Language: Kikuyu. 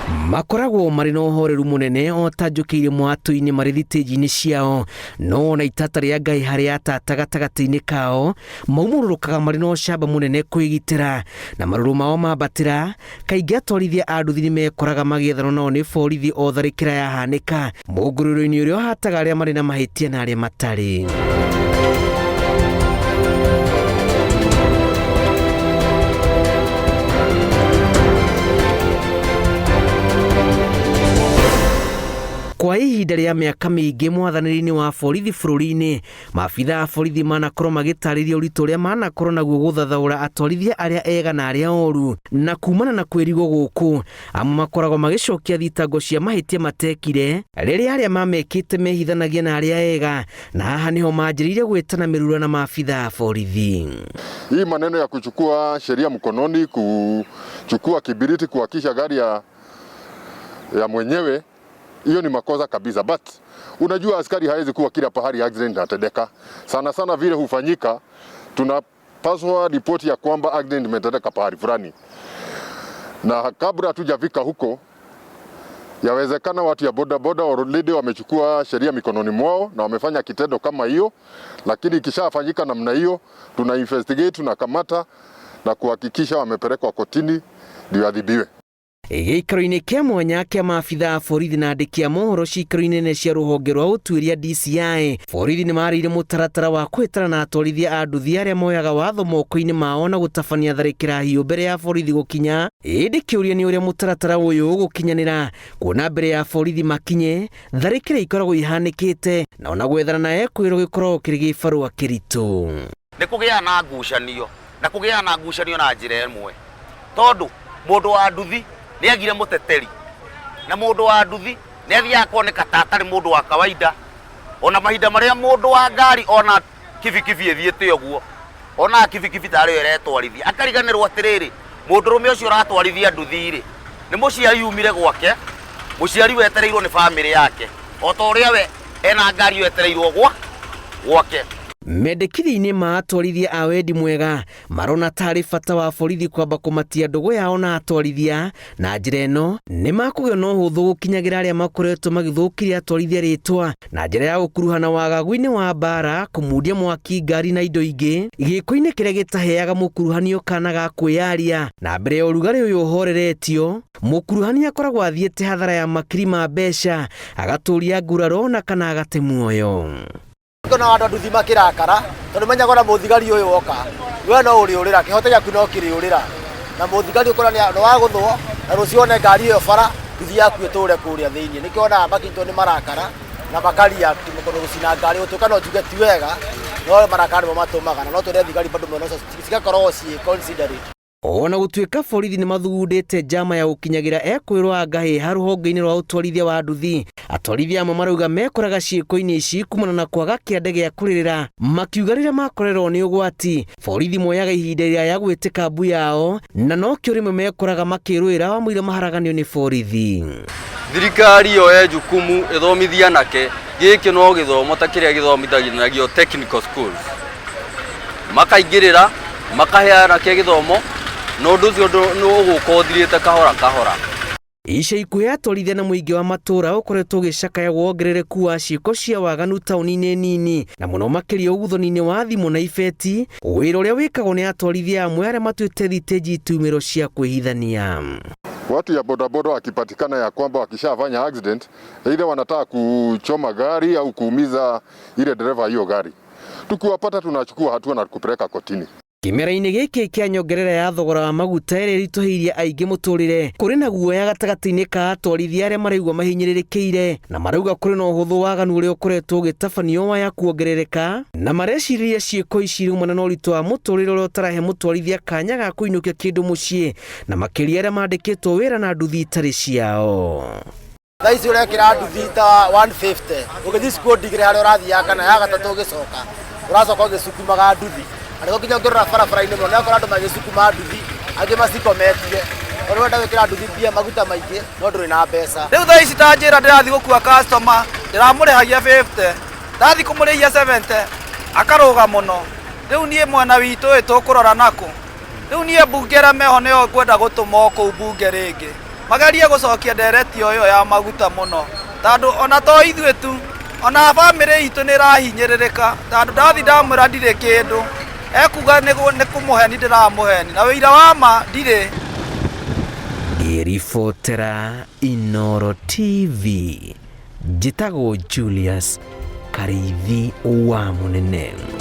Makoragwo marĩ na ũhoreru mũnene o ta njũkĩ irĩ mwatũ-inĩ marĩ thitĩnji-inĩ ciao, no ona itata rĩa Ngai harĩ atata gatagatĩ-inĩ kao, maumũrũrũkaga marĩ na ũcamba mũnene kwĩgitĩra, na marũrũ mao mambatĩra, kaingĩ atwarithia a nduthi nĩ mekoraga magĩethanwo nao nĩ borithi o tharĩkĩra yahanĩka, mũngũrũro-inĩ ũrĩa ũhataga arĩa marĩ na mahĩtia na arĩa matarĩ. Kwa ihinda rĩa mĩaka mĩingĩ mwathanĩre-inĩ wa borithi bũrũri-inĩ, maabitha a borithi manakorwo magĩtarĩria ũritũ ũrĩa manakorwo naguo gũthathaũra atwarithia arĩa ega na arĩa oru, na kumana na kwĩrigwo gũkũ, amwe makoragwo magĩcokia thitango cia mahĩtia matekire, rĩrĩa arĩa mamekĩte mehithanagia na arĩa ega, na haha nĩho manjĩrĩirie gwĩtana mĩrura na maabitha a borithi. Hii maneno ya kuchukua sheria mkononi, kuchukua kibiriti, kuwakisha gari ya mwenyewe, hiyo ni makosa kabisa. But unajua askari hawezi kuwa kila pahali accident inatendeka. Sana sana vile hufanyika, tunapaswa ripoti ya kwamba accident imetendeka pahali fulani, na kabla hatujafika huko, yawezekana watu ya boda boda already wamechukua sheria mikononi mwao na wamefanya kitendo kama hiyo, lakini ikishafanyika namna hiyo, tuna investigate, tunakamata na kuhakikisha wamepelekwa kotini ndio adhibiwe. Gĩikaro-inĩ kĩa mwanya kĩa maabitha a borithi na andĩki a mohoro ciikaro-inĩ nene cia rũhonge rwa ũtuĩria DCI, borithi nĩ marĩire mũtaratara wa kũhĩtana na atwarithia a nduthi arĩa moyaga watho moko-inĩ mao na gũtabania tharĩkĩra hiũ mbere ya borithi gũkinya. Ĩndĩ kĩũria nĩ ũrĩa mũtaratara ũyũ ũgũkinyanĩra, kuona mbere ya borithi makinye, tharĩkĩra ikoragwo ihanĩkĩte, na ona gwethana na ekwĩrwo gĩkoragwo kĩrĩ gĩbarũa kĩritũ. Nĩ kũgĩaga na ngucanio, na kũgĩaga na ngucanio na njĩra ĩmwe, tondũ mũndũ wa nduthi nĩ agire mũteteri, na mũndũ wa nduthi nĩ athiaga koneka ta atarĩ mũndũ wa kawaida. Ona mahinda marĩa mũndũ wa ngari ona kibikibi ĩthiĩte ũguo, onaga kibikibi tarĩ yo ĩretwarithia, akariganĩrwo atĩrĩrĩ, mũndũrũme ũcio ũratwarithia nduthi-rĩ, nĩ mũciari umire gwake, mũciari wetereirwo nĩ bamĩrĩ yake, o ta ũrĩa we ena ngari ĩyo etereirwo gwake. Mendekithia-inĩ ma atwarithia a wendi mwega marona tarĩ bata wa borithi kwamba kũmatia ndũgũ yao na atwarithia, na njĩra ĩno nĩ makũgĩa na ũhũthũ gũkinyagĩra arĩa makoretwo magĩthũkiria atwarithia rĩtwa na njĩra ya gũkuruhana wagagu-inĩ wa mbara, kũmundia mwaki ngari na indo ingĩ, gĩko-inĩ kĩrĩa gĩtaheaga mũkuruhanio kana ga kwĩyaria. Na mbere ya ũrugarĩ ũyũ ũhoreretio, mũkuruhania akoragwo athiĩte hathara ya makiri ma mbeca, agatũria nguraro na kana agate muoyo. Ngona andũ a nduthi makĩrakara tondũ menyaga ona mũthigari ũyũ woka we no ũrĩũrĩra, kĩhoto gĩaku no kĩrĩũrĩra, na mũthigari ũkona nĩ wagũthwo na rũciũ one ngari ĩyo bara nduthi yaku ĩtũre kũrĩa thĩinĩ. Nĩkĩo wonaga makinyitwo nĩ marakara na makaria kũndũ gũcina ngari, gũtuĩka no njuge ti wega, no marakara nĩmo matũmaga, na no twĩre thigari bado mwena ũcio cigakorwo ciĩ considerate. Ona gũtuĩka borithi nĩ mathugundĩte njama ya gũkinyagĩra ekwĩrwo a ngahĩha rũhonge-inĩ rwa ũtwarithia wa nduthi, atwarithia amwe marauga mekoraga ciĩko-inĩ ici kumana na kwaga kĩande gĩa kũrĩrĩra, makiuga rĩrĩa makorerwo nĩ ũgwati borithi moyaga ihinda iraya gwĩtĩka mbu yao, na nokĩo rĩmwe mekoraga makĩrũĩra wamũira maharaganio nĩ borithi. Thirikari yoe jukumu ĩthomithie anake, gĩkĩ no gĩthomo ta kĩrĩa gĩthomithanagio technical schools, makaingĩrĩra makahe anake gĩthomo, na ũndũ ũcio nĩ ũgũka ũthirĩte kahora kahora. Ica ikuhĩ atwarithia na mũingĩ wa matũũra ũkoretwo ũgĩcakaya wongerereku wa ciĩko cia waganu taũni-inĩ nini, na mũno makĩria ũguthoni-inĩ wa thimũ na ibeti, wĩra ũrĩa wĩkagwo nĩ atwarithia amwe arĩa matuĩte thitĩnji itumĩro cia kwĩhithania. Watu ya bodaboda wakipatikana ya kwamba wakishafanya accident, either wanataka kuchoma gari au kuumiza ile dereva hiyo gari, tukiwapata tunachukua hatua na kupeleka kotini. Kĩmera-inĩ gĩkĩ kĩa nyongerera ya thogora wa maguta ĩrĩa ĩritũhĩirie aingĩ mũtũrĩre, kũrĩ na guoya gatagatĩ-inĩ ka atwarithia arĩa maraigua mahinyĩrĩrĩkĩire, na marauga kũrĩ na ũhũthũ waganu ũrĩa ũkoretwo ũgĩtabanio waya kuongerereka, na marecirĩria ciĩko ici iraumana na ũritũ wa mũtũrĩre ũrĩa ũtarahe mũtwarithia kanya ga kũinũkia kĩndũ mũciĩ, na makĩria arĩa mandĩkĩtwo wĩra na nduthi itarĩ ciao. Thaa ici ũrekĩra nduthi ta 150 ũgĩthiĩ cukuru ndigĩre harĩa ũrathiaga kana ya gatatũ ũgĩcoka ũracoka ũgĩcukumaga nduthi, na nĩguo nginya ũngĩrora barabara-inĩ mũno nĩũgũkora andũ magĩcukuma nduthi angĩ macikometie, tondũ ũrenda gwĩkĩra nduthi mbia maguta maingĩ no ndũrĩ na mbeca. Rĩu thaa ici ta njĩra ndĩrathiĩ gũkua customer ndĩramũrĩhagia 50, ndathiĩ kũmũrĩhia 70 akarũga mũno. Rĩu niĩ mwena witũ ĩ tũkũrora nakũ? Rĩu niĩ mbunge ĩrĩa meho nĩyo ngwenda gũtũma o kũu mbunge rĩngĩ. Magerie gũcokia ndereti ũyũ ya maguta mũno, tondũ ona to ithuĩ tu, ona bamĩrĩ itũ nĩ ĩrahinyĩrĩrĩka, tondũ ndathi ndamwĩra ndirĩ kĩndũ, ekuga nĩ kũmũheni ndĩramũheni, na wĩira wa ma ndirĩ. Ngĩribotera Inooro TV, njĩtagwo Julius Karĩithi wa Mũnene.